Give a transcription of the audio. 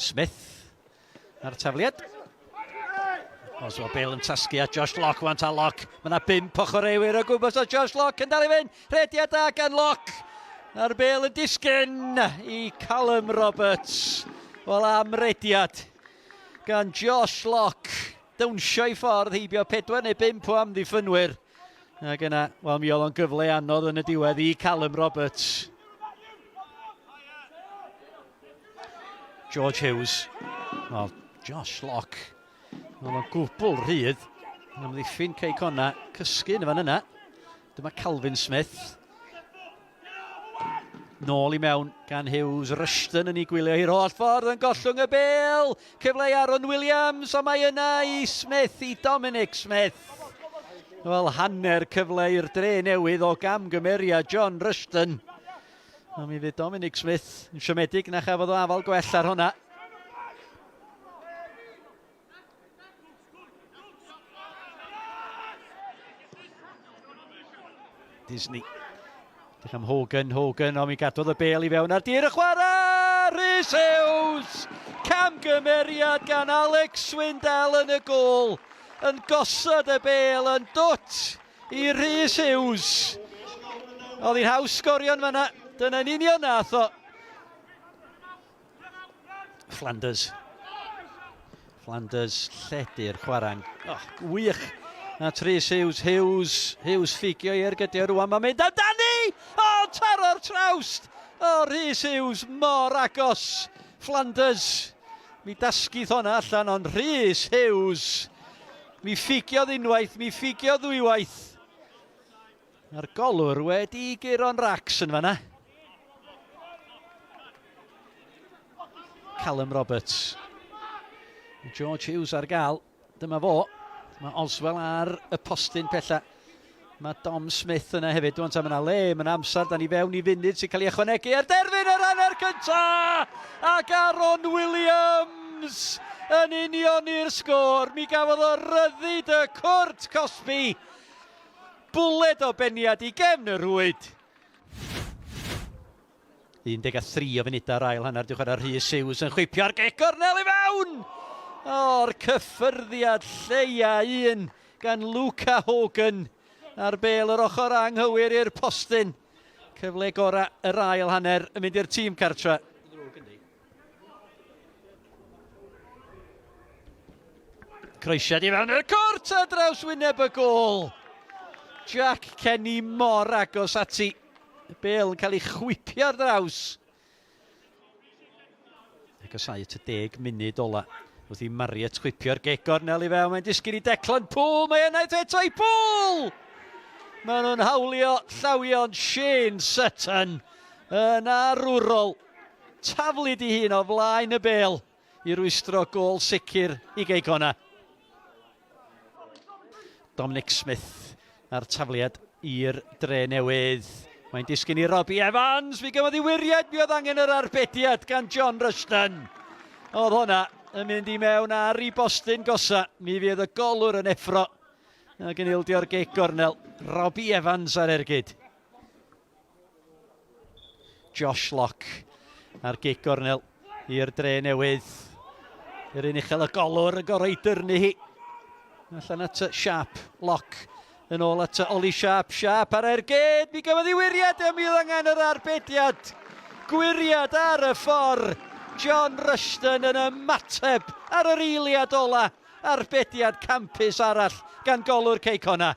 Smith ar tafliad. Oswald Bale yn tasgu at Josh Locke, wan ta Locke. Mae yna bimp o chwaraewyr o gwmpas o Josh Locke yn dal i fynd. Rhediad da gan Locke. A'r bel yn disgyn i Callum Roberts. Wel am rediad gan Josh Locke. Dawnsio i ffordd heibio 4 neu 5 o amddiffynwyr. Ac yna, wel mi oedd o'n gyfle anodd yn y diwedd i Callum Roberts. George Hughes. Wel, Josh Locke. Wel, o'n gwbl rhydd. Amddiffyn Cei Conna. Cysgu yn y fan yna. Dyma Calvin Smith. Nôl i mewn gan Hughes. Rushton yn ei gwylio hi'r holl ffordd yn gollwng y bel. Cyfle i Aaron Williams, ond mae yna i Smith, i Dominic Smith. Wel, hanner cyfle i'r dre newydd o gamgymeriad John Rushton. Ond mi fydd Dominic Smith yn siomedig na chafodd o afal gwell ar hwnna. Disney. Dych am Hogan, Hogan, ond mi gadwodd y bel i fewn ar dir y chwarae! Rhys Hughes! Camgymeriad gan Alex Swindell yn y gôl. Yn gosod y bel yn dwt i Rhys Hughes. Oedd hi'n haws sgorio'n fanna. Dyna'n union nath o. Flanders. Flanders lledu'r chwarae'n oh, gwych. A Tris Hughes, Hughes, Hughes ffigio i ergydio rwan. Mae'n mynd amdani! O, oh, taro'r trawst! O, oh, Rhys Hughes, mor agos. Flanders, mi dasgith honna allan, ond Rhys Hughes, mi ffigiodd unwaith, mi ffigiodd ddwywaith. Mae'r golwr wedi guro'n racs yn fanna. Callum Roberts. George Hughes ar gael. Dyma fo. Mae Oswell ar y postyn pella. Mae Dom Smith yna hefyd. Dwi'n ta, mae yna le, mae yna amser. Da ni fewn i funud sy'n cael ei ychwanegu ar derfyn yr hanner cynta! Ac Aaron Williams yn unioni'r sgôr. Mi gafodd o ryddid y cwrt cosbi. Bwled o beniad i gefn y rhwyd. 13 o funudau ar ail hanner, diwch ar Rhys Hughes yn chwipio'r gic gornel i fewn! O'r cyffyrddiad lleia un gan Luca Hogan a'r bel yr ochr anghywir i'r postyn. Cyfle gorau yr ail hanner yn mynd i'r tîm cartre. Croesiad i fewn i'r cwrt a draws wyneb y gôl. Jack Kenny mor agos ati. Y bel yn cael ei chwipio ar draws. Agosau at y 10 munud ola. Wrth i Marriott chwipio'r geg gornel i fewn, mae'n disgyn i Declan Poole, mae yna eto i Poole! Maen nhw'n hawlio llawion Shane Sutton yn arwrol. Taflid ei hun o flaen y bêl i rwystro gôl sicr i Gei Connah. Dominic Smith a'r tafliad i'r dre newydd. Mae'n disgyn i Robbie Evans. Mi gafodd ei wiriad, mi oedd angen yr arbediad gan John Rushton. Oedd hwnna yn mynd i mewn ar i bostyn gosa. Mi fydd y golwr yn effro ac yn ildio'r gic gornel. Robbie Evans ar ergyd. Josh Locke ar gic gornel i'r dre newydd. Yr un uchel y golwr yn gorau dyrnu hi. Allan at Sharp, Locke yn ôl at Oli Sharp, Sharp ar ergyd, mi gafodd ei wiriad a mi oedd angen yr arbediad. Gwiriad ar y ffordd. John Rushton yn ymateb ar yr eiliad ola. Arbediad campus arall gan golwr Cei Connah.